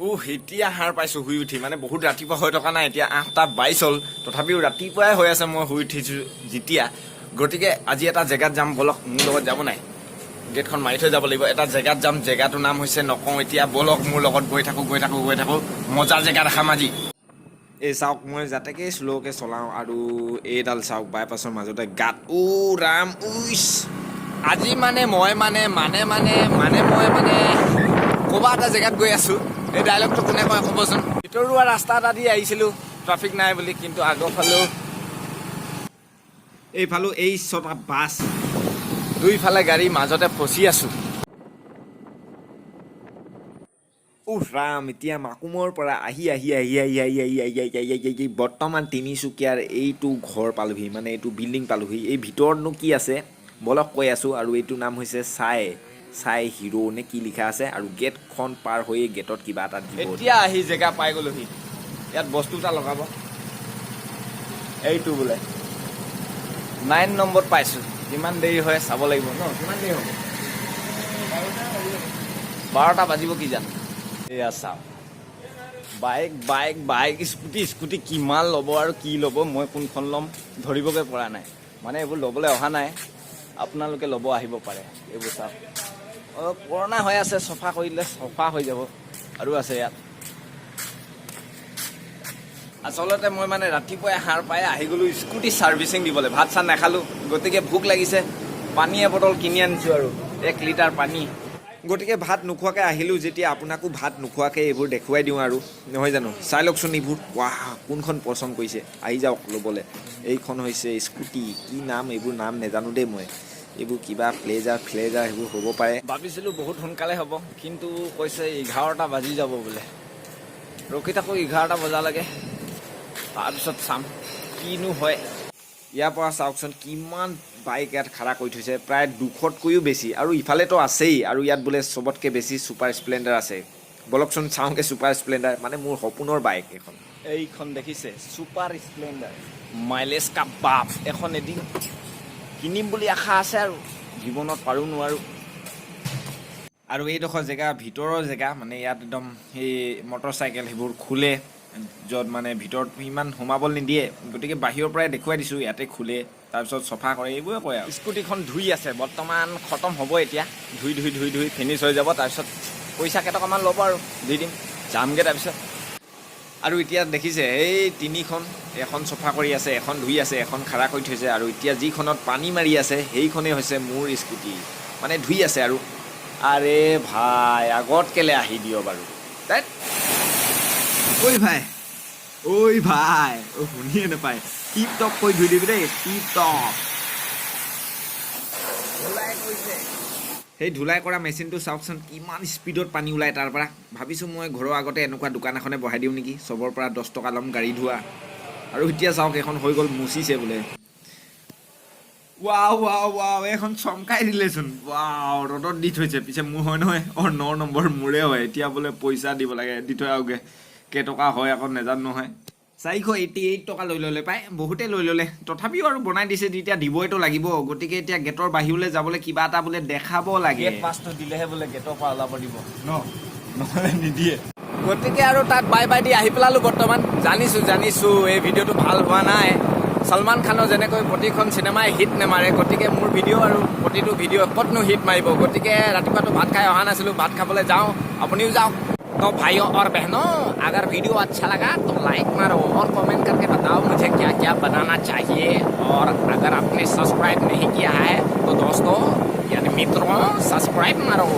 উহ, এতিয়া সাৰ পাইছোঁ শুই উঠি। মানে বহুত ৰাতিপুৱা হৈ থকা নাই, এতিয়া 8:22 হ'ল, তথাপিও ৰাতিপুৱাই হৈ আছে মই শুই উঠিছোঁ যেতিয়া। গতিকে আজি এটা জেগাত যাম, ব'লক, মোৰ লগত যাব নাই? গেটখন মাৰি থৈ যাব লাগিব। এটা জেগাত যাম, জেগাটোৰ নাম হৈছে নকওঁ এতিয়া। ব'লক মোৰ লগত, গৈ থাকোঁ, গৈ থাকোঁ, গৈ থাকোঁ, মজা জেগা দেখাম আজি। এই চাওক, মই যাতেকে শ্ল'কে চলাওঁ আৰু এইডাল চাওক, বাইপাছৰ মাজতে গাঁত। ও ৰাম, উইচ! আজি মানে মই মানে মানে মানে মানে মই মানে ক'ৰবা এটা জেগাত গৈ আছো। এই ডাইলগটো কোনে কয় ক'বচোন? ভিতৰুৱা ৰাস্তা এটা দি আহিছিলোঁ ট্ৰাফিক নাই বুলি, কিন্তু আগৰ ফালেও এইফালেও এই ছটা বাছ, দুইফালে গাড়ী, মাজতে ফচি আছো। উফ ৰাম, এতিয়া মাকুমৰ পৰা আহি আহি আহি আহি আহি আহি আহি আহি আহি আহি আহি বৰ্তমান তিনিচুকীয়াৰ এইটো ঘৰ পালোহি, মানে এইটো বিল্ডিং পালোহি। এই ভিতৰতনো কি আছে, ব'লক কৈ আছোঁ। আৰু এইটো নাম হৈছে চাই চাই হিৰ' নে কি লিখা আছে। আৰু গেটখন পাৰ হৈ গেটত কিবা এটা দিব। এতিয়া আহি জেগা পাই গ'লোহি। ইয়াত বস্তু এটা লগাব, এইটো বোলে 9 নম্বৰত পাইছোঁ। কিমান দেৰি হয় চাব লাগিব ন? কিমান দেৰি হ'ব? 12টা বাজিব কি জানো। এয়া চাওক, bike, bike, bike, scooty, scooty কিমান ল'ব আৰু কি ল'ব, মই কোনখন ল'ম ধৰিবকে পৰা নাই। মানে এইবোৰ ল'বলৈ অহা নাই, আপোনালোকে ল'ব আহিব পাৰে। এইবোৰ চাওক, অলপ পুৰণা হৈ আছে, চফা কৰিলে চফা হৈ যাব। আৰু আছে ইয়াত। আচলতে মই মানে ৰাতিপুৱাই সাৰ পাই আহি গ'লো স্কুটি ছাৰ্ভিচিং দিবলৈ। ভাত চাত নাখালোঁ, গতিকে ভোক লাগিছে। পানী এবটল কিনি আনিছোঁ আৰু 1 লিটাৰ পানী। গতিকে ভাত নোখোৱাকৈ আহিলোঁ যেতিয়া আপোনাকো ভাত নোখোৱাকৈ এইবোৰ দেখুৱাই দিওঁ আৰু, নহয় জানো? চাই লওকচোন এইবোৰ। ৱাহ, কোনখন পচন্দ কৰিছে, আহি যাওক ল'বলৈ। এইখন হৈছে স্কুটি, কি নাম এইবোৰ নাম নাজানো দেই মই। এইবোৰ কিবা প্লেজাৰ ফ্লেজাৰ সেইবোৰ হ'ব পাৰে। ভাবিছিলোঁ বহুত সোনকালে হ'ব, কিন্তু কৈছে 11টা বাজি যাব বোলে। ৰখি থাকোঁ 11টা বজালৈকে, তাৰপিছত চাম কিনো হয়। ইয়াৰ পৰা চাওকচোন, কিমান বাইক ইয়াত খাৰা কৰি থৈছে, প্ৰায় 200তকৈও বেছি। আৰু ইফালেতো আছেই। আৰু ইয়াত বোলে চবতকৈ বেছি ছুপাৰ স্প্লেণ্ডাৰ আছে। ব'লকচোন চাওঁগৈ ছুপাৰ স্প্লেণ্ডাৰ, মানে মোৰ সপোনৰ বাইক এইখন। এইখন দেখিছে, ছুপাৰ স্প্লেণ্ডাৰ, মাইলেজ কা বাপ। এখন এদিন কিনিম বুলি আশা আছে আৰু জীৱনত পাৰোঁ নোৱাৰোঁ। আৰু এইডোখৰ জেগা ভিতৰৰ জেগা, মানে ইয়াত একদম সেই মটৰ চাইকেল সেইবোৰ খোলে, য'ত মানে ভিতৰত ইমান সোমাবলৈ নিদিয়ে। গতিকে বাহিৰৰ পৰাই দেখুৱাই দিছোঁ। ইয়াতে খোলে, তাৰপিছত চফা কৰে, এইবোৰে কয়। আৰু স্কুটিখন ধুই আছে বৰ্তমান, খতম হ'ব এতিয়া। ধুই ধুই ধুই ধুই ফিনিছ হৈ যাব, তাৰপিছত পইচা কেইটকামান ল'ব আৰু দি দিম, যামগৈ তাৰপিছত। আৰু এতিয়া দেখিছে, এই তিনিখন, এখন চফা কৰি আছে, এখন ধুই আছে, এখন খাৰা কৰি থৈছে। আৰু এতিয়া যিখনত পানী মাৰি আছে, সেইখনেই হৈছে মোৰ স্কুটি, মানে ধুই আছে। আৰু আৰে ভাই, আগত কেলে আহি দিয় বাৰু? ধেৎ। ঐ ভাই, ঐ ভাই, অ শুনিয়ে নাপায়। টিপ টপ কৈ ধুই দিবি দেই, টিপ টপ। ধুলাই কৰিছে। সেই ধুলাই কৰা মেচিনটো চাওকচোন, কিমান স্পীডত পানী ওলায় তাৰ পৰা। ভাবিছোঁ মই ঘৰৰ আগতে এনেকুৱা দোকান এখনে বহাই দিওঁ নেকি, চবৰ পৰা 10 টকা ল'ম গাড়ী ধোৱা। আৰু এতিয়া চাওক, এইখন হৈ গ'ল, মুচিছে বোলে। ৱাও ৱাও ৱাও, এইখন চমকাই দিলেচোন। ৱাও, ৰ'দত দি থৈছে। পিছে মোৰ হয় নহয়? অঁ, 9 নম্বৰ মোৰে হয়। এতিয়া বোলে পইচা দিব লাগে, দি থৈ আহোগৈ। কেইটকা হয় আকৌ নেজানো নহয়। 488 টকা লৈ ল'লে পাই, বহুতে লৈ ল'লে। তথাপিও আৰু বনাই দিছে যেতিয়া দিবইতো লাগিব। গতিকে এতিয়া গেটৰ বাহিৰলৈ যাবলৈ কিবা এটা বোলে দেখাব লাগে। গেট পাছটো দিলেহে বোলে গেটৰ পৰা ওলাব দিব ন, নহ'লে নিদিয়ে। গতিকে আৰু তাত বাই বাই the আহি পেলালোঁ বৰ্তমান। জানিছোঁ জানিছোঁ, এই ভিডিঅ'টো ভাল হোৱা নাই। ছলমান খানৰ যেনেকৈ প্ৰতিখন চিনেমাই হিট নেমাৰে, গতিকে মোৰ ভিডিঅ' আৰু প্ৰতিটো ভিডিঅ' ক'তনো হিট মাৰিব? গতিকে ৰাতিপুৱাটো ভাত খাই অহা নাছিলোঁ, ভাত খাবলৈ যাওঁ, আপুনিও যাওক। तो भाइयों और बहनों, अगर वीडियो अच्छा लगा तो लाइक मारो और कमेंट करके बताओ मुझे क्या क्या बनाना चाहिए। और अगर आपने सब्सक्राइब नहीं किया है तो दोस्तों, यानी मित्रों, सब्सक्राइब मारो।